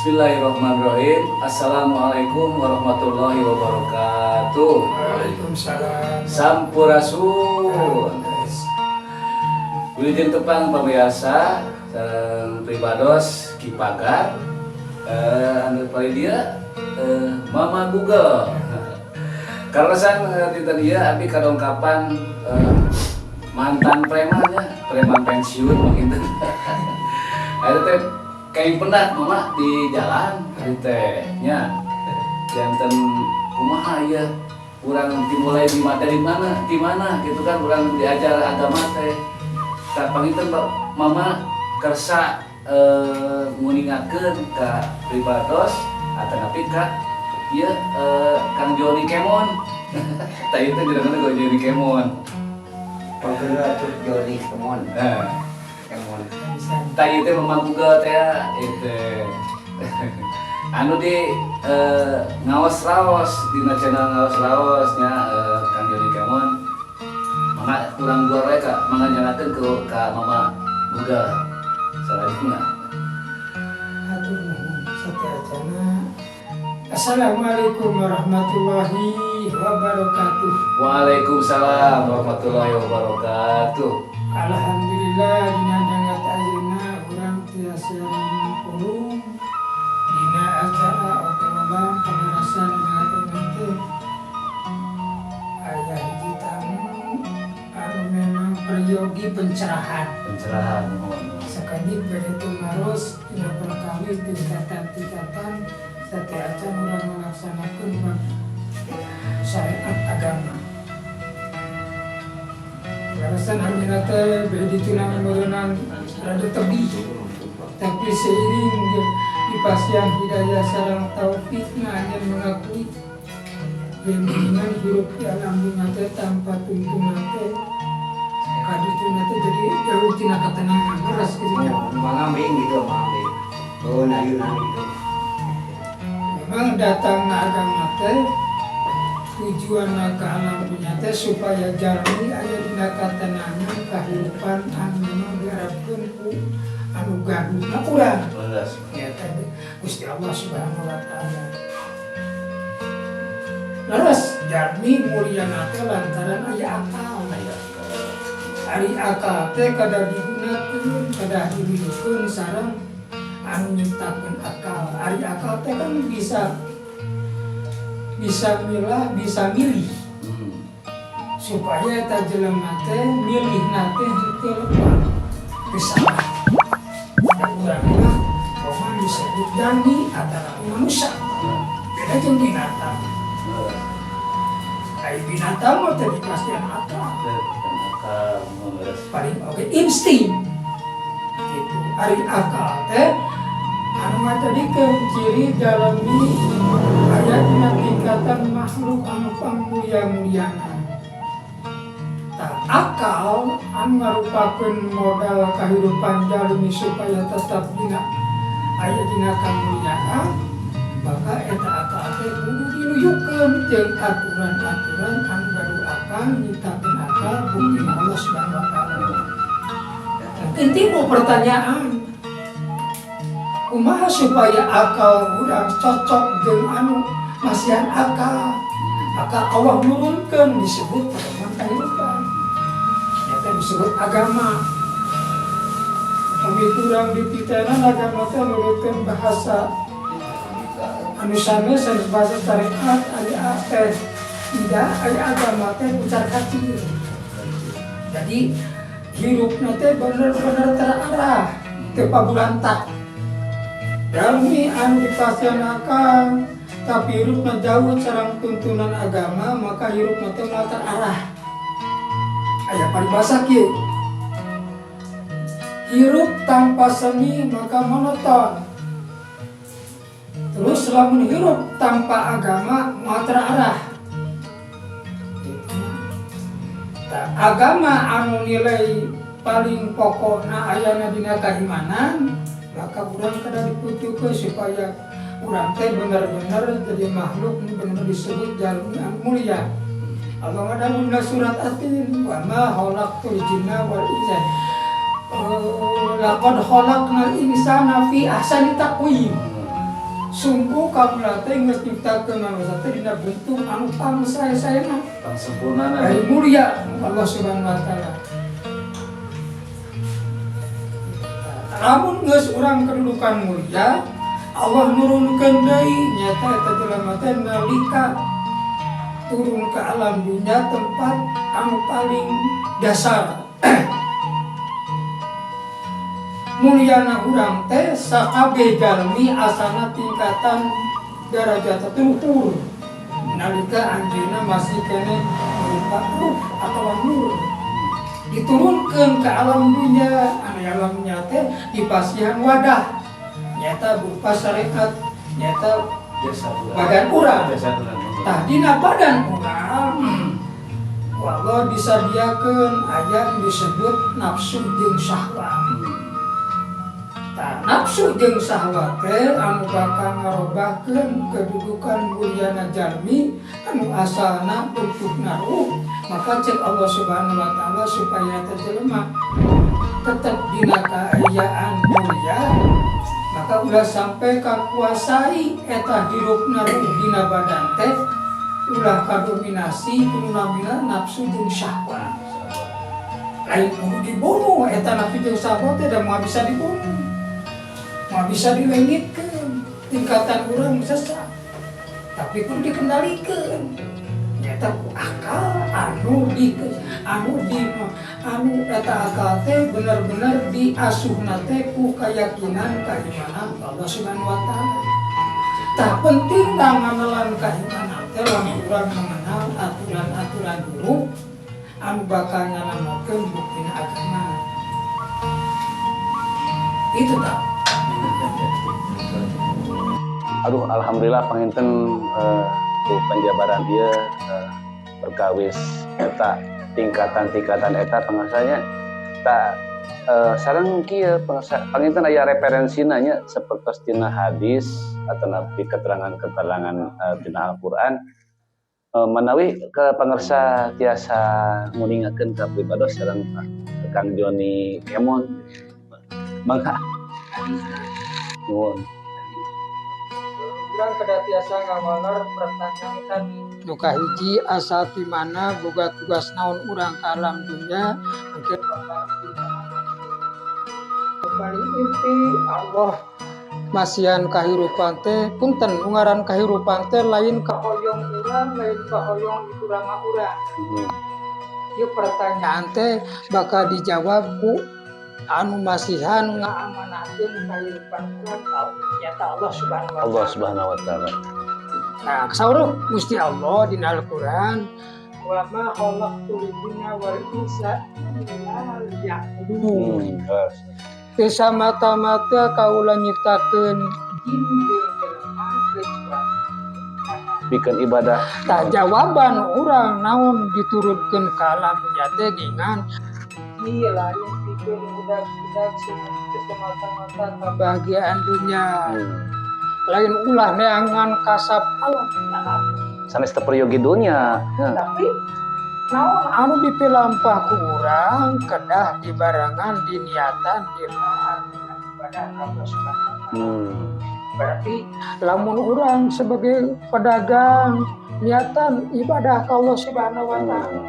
Bismillahirrahmanirrahim. Assalamualaikum warahmatullahi wabarakatuh. Waalaikumsalam. Sampurasun. Wilujeng tepang, pamirsa sareng pribados Ki Pagar. Anu paling dia Mama Google. Karena san dinten ieu abdi kadongkapan mantan preman ya, preman pensiun begitu. Eta teh kayak pernah Mama di jalan abdi teh nya. Janten kumaha ya, urang dimulai di mana, dari mana, di mana gitu kan urang diajar agama teh. Tah, panginten Mama kersa nguningakeun ka pribados atanapi ka ieu Kang Joni Kemon. Tah, ieu teh jenengna Kang Joni Kemon. Pagela atuh Joni Kemon. Nah, Kemon. Tah, ieu teh Mama Google teh ieu teh. Anu di Ngaos Raos, dina channel Ngaos Raos nya, Kang Joni Kemon. Mangga kurang dua wae ka mangga nyalakeun ke ka Mama Google. Salajengna. Hatur nuhun sateuacana. Assalamualaikum warahmatullahi wabarakatuh. Waalaikumsalam warahmatullahi wabarakatuh. Alhamdulillah, dina dangat ayeuna urang tiasa pulung dina acara obrolan kamarasan. Dina ayeuna teh aya hiji tamu anu memang peryogi pencerahan. Pencerahan, mohon. Sakedik bade tumaros dina perkawis tingkatan-tingkatan sateuacan urang melaksanakeun bab syariat agama. Larasan ayeuna teh bade dituna meureunan rada tebih, tapi seiring dipasihan hidayah sareng taufikna, anjeun mengakui yang mendingan hirup di alam dunia teh tanpa tuntunan teh kadituna teh jadi jauh tina ketenangan, leres gitu nya. Mangambing gitu, mangambing. Oh, nayunan gitu. Memang datang agama teh tujuan ke alam dunia teh supaya jalmi aya dina katenangan kehidupan anu memang diharapkeun ku anu gaduhna urang. Leres. Ya tadi Gusti Allah Subhanahu wa Taala. Leres, jalmi mulyana teh lantaran aya akal. Aya. Ari akal teh kedah digunakeun, kedah diruyukeun sareng anu nyiptakeun akal. Ari akal teh kan bisa bisa milah, bisa milih. Supaya eta jelema teh milihna teh henteu lepat. Teu salah. Da urang mah pokona disebut jalmi antara manusia. Beda jeung binatang. Leres. Ai binatang mah teu dipasihan akal. Akal, mohon, leres. Paling oge insting gitu. Ari akal teh anu ngajadikeun ciri jalmi aya dina tingkatan makhluk anu pangmulia-muliana. Tah, akal anu ngarupakeun modal kahirupan jalmi supaya tetap dina aya dina kamuliaan, maka eta akal teh kudu diluyukeun jeung aturan-aturan anu gaduh akal, nyiptakeun akal, buktina Allah Subhanahu wa Taala. Mungkin timbul pertanyaan, kumaha supaya akal urang cocok jeung anu masihan akal? Maka Allah nurunkeun disebut pedoman kehidupan, nyata disebut agama. Kami kurang dititenan agama teh nurutkeun bahasa anu sanes, sanes bahasa syariat. Ari teh tidak, ari agama teh ucar kacir, jadi hirupna teh bener-bener terarah, teu pabulantak. Jalmi anu dipasihan akal tapi hirupna jauh sareng tuntunan agama, maka hirupna teh moal terarah. Aya paribasa kieu, hirup tanpa seni maka monoton. Terus lamun hirup tanpa agama moal terarah gitu. Tah, agama anu nilai paling pokokna ayana dina keimanan, maka urang kedah diputukeun supaya urang teh bener-bener jadi makhluk nu bener-bener disebut jalmi anu mulia. Allah ngadawuh dina surat At-Tin, wa ma khalaqtul jinna wal insa, laqad khalaqnal insana fi ahsani taqwim. Sungguh kaula teh geus nyiptakeun manusia teh dina bentuk anu pangsae-saena. Pangsempurnana. Dari mulia Allah Subhanahu wa Taala. Lamun geus urang kedudukan mulia, Allah nurunkeun deui nyata eta jelema teh nalika turun ke alam dunia tempat anu paling dasar. Mulyana urang teh sakabeh jalmi asana tingkatan darajat luhur nalika anjeunna masih keneh berupa ruh atau nur diturunkan ke alam dunia. Anu alam dunia teh dipasihan wadah nyata berupa syariat, nyata Jasa urang. Badan urang. Jasa urang. Tah, dina badan urang Allah disadiakeun aya disebut nafsu jeung syahwat. Tah, nafsu jeung syahwat teh anu bakal ngarobahkeun kedudukan mulyana jalmi anu asalna bentukna ruh. Maka cek Allah Subhanahu wa Taala, supaya teh jelema tetep dina kaayaan mulia, maka ulah sampai kakuasai eta hirupna ruh dina badan teh, ulah kadominasi ku namina nafsu jeung syahwat. Lain kudu dibunuh eta nafsu jeung syahwat teh, da moal bisa dibunuh, moal bisa dilengitkeun, tingkatan urang sesat, tapi kudu dikendalikeun nyata ku akal anu di anu eta akal teh bener-bener diasuhna teh ku keyakinan keimanan Allah Subhanahu wa Taala. Tah, penting ngenalan keimanan teh lamun urang mengenal aturan-aturan hirup anu bakal nanamokeun buktina agama itu tak. Aduh, alhamdulillah panginten ku penjabaran ieu perkawis eta tingkatan-tingkatan eta pangaksanya tak sareng kieu panginten aya referensina nya, sapertos tina hadis atau nabi, keterangan-keterangan tina Al-Qur'an, manawi ke pangersa tiasa nguningakeun ka pribados sareng Kang Joni Kemon, mangga, nuhun. Urang kedah tiasa ngawaler pertanyaan tadi. Nu kahiji, asal ti mana, boga tugas naon urang ka alam dunia. Mungkin paling inti Allah masihan kahirupan teh, punten, ngaran kahirupan teh lain kahoyong urang, lain kahoyong ibu rama urang. Ieu pertanyaan teh bakal dijawab ku anu masihan ngaamanakeun kahirupan urang, nyata Allah Subhanahu wa Allah Taala. Subhanahu wa Taala. Nah, saur Gusti Allah dina Al-Qur'an, wa ma khalaqtul jinna wal insa illa liya'budun. Teu samata-mata kaula nyiptakeun jin jeung jelema kecuali Bikin ibadah. Tah, jawaban urang naon diturunkeun ka alam dunya teh ngingan ieu lain pikeun budak-budak semata-mata kebahagiaan dunia. Lain ulah neangan kasab alam. Sanes teu peryogi dunya. Ya. Tapi naon anu dipilampah ku urang kedah dibarengan diniatan dina ibadah Allah Subhanahu wa Taala. Berarti lamun urang sebagai pedagang niatan ibadah ka Allah Subhanahu wa Taala.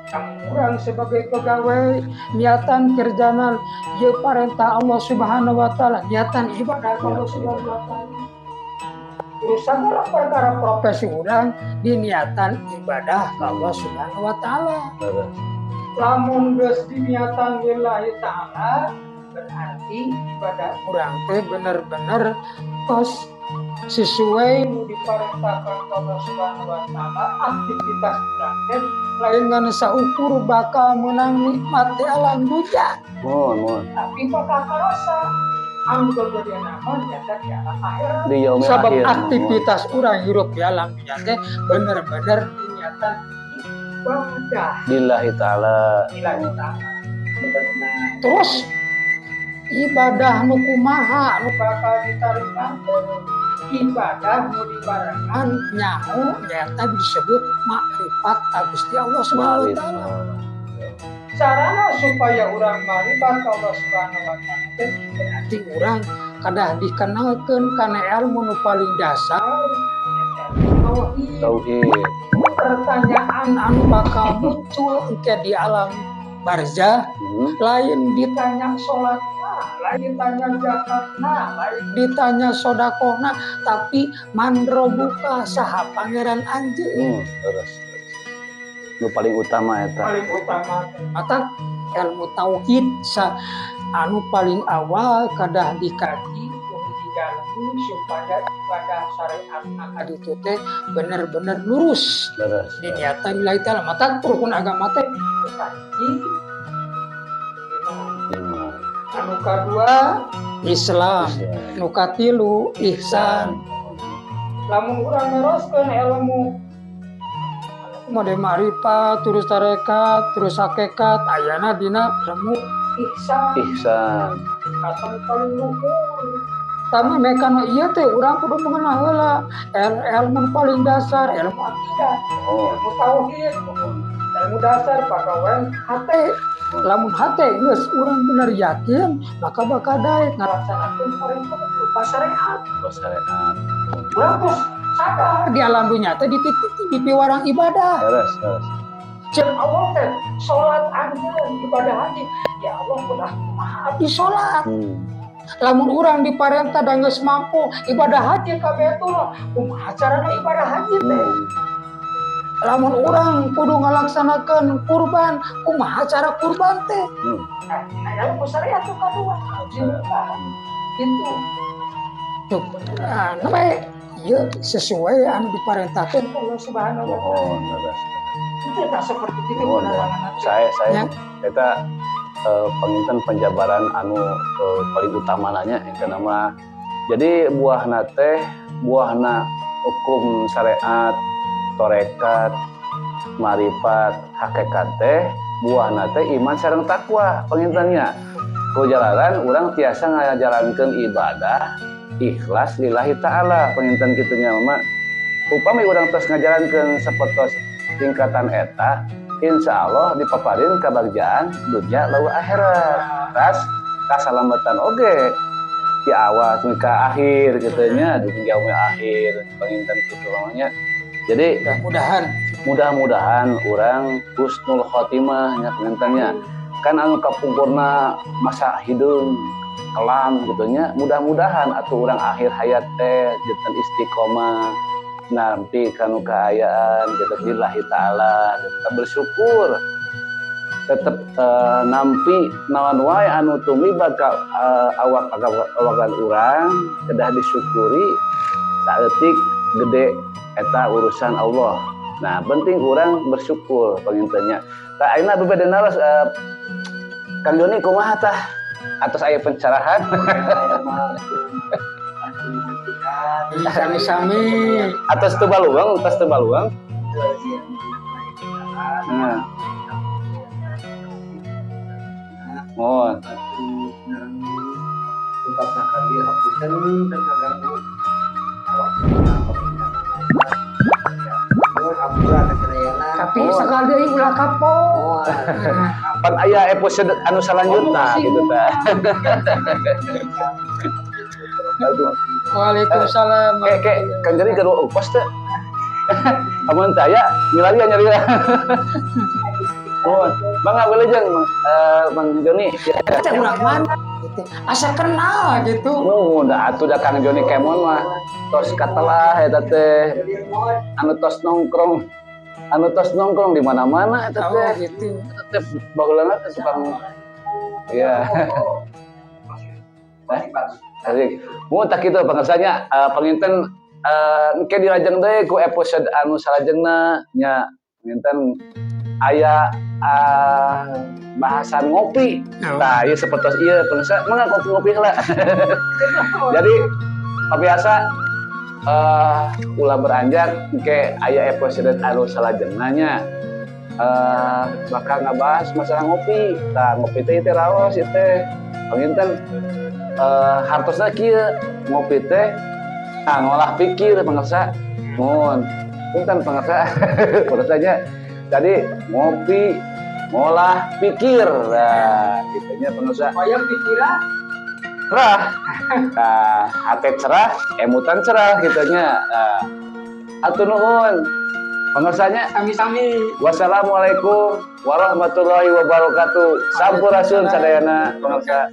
Lamun urang sebagai pegawai niatan kerjana ieu parentah Allah Subhanahu wa Taala, niatan ibadah ka Allah Subhanahu wa Taala. Terus segala perkara profesi urang diniatan ibadah ka Allah Subhanahu wa Taala. Lamun geus diniatan lillahi ta'ala, berarti ibadah urang teh bener-bener tos sesuai nu diperintahkan Allah Subhanahu wa Taala. Aktivitas urang teh lain ngan saukur bakal menang nikmat di alam dunia, Mohon, mohon. Tapi bakal karasa anu gegedean mah nyata di alam akhirat. Di yaumil Sabab akhir. Aktivitas urang hirup di alam dunia teh bener-bener diniatan ibadah Lillahi ta'ala. Lillahi ta'ala. Terus ibadah nu kumaha nu bakal ditarima? Ibadah nu dibarengan nyaho nyata disebut makrifat ka Gusti Allah Subhanahu wa Taala. Sarana supaya urang makrifat ka Allah Subhanahu wa Taala teh berarti urang Kedah dikenalkeun kana ilmu nu paling dasar, tauhid. Tauhid. Pertanyaan anu bakal muncul engke di alam barzah lain ditanya sholat, lain ditanya zakat, lain ditanya sodakohna, tapi man robuka, saha pangeran anjeun. Terus. Nu paling utama eta. Paling utama. Maka ilmu tauhid sa anu paling awal kedah dikaji ku hiji jalmi supaya ibadah syariat ka ditu teh bener-bener lurus diniatan lillahi ta'ala. Maka rukun agama teh hiji, Lima. Anu kadua Islam, Islam. Nu katilu ihsan. Lamun urang neroskeun ilmu mode ma'rifat, terus tarekat, terus hakikat, ayana dina ilmu ihsan. Ihsan. Atau paling luhur. Tapi mekano ieu teh urang kudu mengenal heula ilmu paling dasar, ilmu akidah, ilmu tauhid, ilmu dasar pagawean hate. Lamun hate geus urang bener yakin, maka bakal daek ngalaksanakeun perintah berupa syariat. Oh, syariat. Urang terus sadar di alam dunia teh dititip di piwarang ibadah. Terus, terus. Cek Allah teh salat anjeun, ibadah haji. Ya Allah, udah kumaha abdi salat? Lamun urang diparentah dan geus mampu ibadah haji ka Baitullah, kumaha carana ibadah haji teh? Lamun urang kudu ngalaksanakeun kurban, kumaha cara kurban teh? Nah, ilmu syariat tuh kadua itu. Tuh, nah, namanya ieu sesuai anu diparentahkeun Allah Subhanahu wa Ta'ala. Oh, terus. Itu tak seperti itu Oh, penerangan. Saya Ya. eta panginten penjabaran anu paling utama nanya eta nama. Jadi buahna teh, buahna hukum syariat, torekat, marifat, hakikat teh, buahna teh iman sareng takwa pangintennya. Ku jalanan urang tiasa ngajalankeun ibadah ikhlas lillahi ta'ala panginten kitu nya, Mama. Upami urang tos ngajalankeun sapertos tingkatan eta, insya Allah dipaparin kebahagiaan dunia lalu akhirat, tas kasalamatan oge di awal sampai ke akhir gitu nya, di yaumil akhir panginten kitu namanya. Jadi Mudah-mudahan. Mudah-mudahan urang husnul khotimah nya pangintennya. Kan anu kapungkurna masa hidup kelam gitu nya, mudah-mudahan atau urang akhir hayat teh janten istiqomah nanti kanu keayaan gitu lillahi ta'ala, tetap bersyukur, tetap nampi naon wae anu tumiba ka awak awakan urang kedah disyukuri. Saeutik gede eta urusan Allah. Nah, penting urang bersyukur pangintennya. Tah, ayeuna bebeda naros, Kang Joni, kumaha tah atos aya pencerahan? Sami-sami. Atos teu baluang, atos teu baluang. Nah. Oh, ungkap kali hapunten teu ngaganggu awak hampura ka sadayana. Tapi Oh. sekali deui ulah kapok. Oh. Pan aya episode anu selanjutnya Oh, gitu tah. Waalaikumsalam. Kayak kayak Kang Joni kedua ongkos teh. Amun teh aya nyilari nyari. Oh, Bang wilujeng Bang Joni. Teh urang mana? Gitu. Asa kenal gitu. Nu, da atuh da Kang Joni Kemon mah tos katelah eta teh, anu tos nongkrong, anu tos nongkrong di mana-mana eta Oh, teh. gitu. Eta teh baheulana teh tukang. Iya. Asik. Mu tak kitu pangersanya, panginten engke dilajeng deui ku episode anu salajengna nya. Panginten aya bahasan ngopi. Oh. Nah, ieu sapertos ieu pemirsa, mangga kopi-ngopi heula. Jadi biasa ulah beranjak, engke aya episode anu salajengna nya. Bakal ngabahas masalah ngopi. Tah, ngopi teh teh raos ieu teh. Panginten hartosna kieu, ngopi teh nah, ngolah pikir pemirsa. Mun punten pemirsa, pemirsanya. Jadi ngopi ngolah pikir. Nah, gitunya pemirsa. Supaya pikiran Cerah. Nah, hati cerah, emutan cerah gitu nya. Nah, hatur nuhun. Pangersa nya. Sami-sami. Wassalamualaikum warahmatullahi wabarakatuh. Sampurasun sadayana pangersa.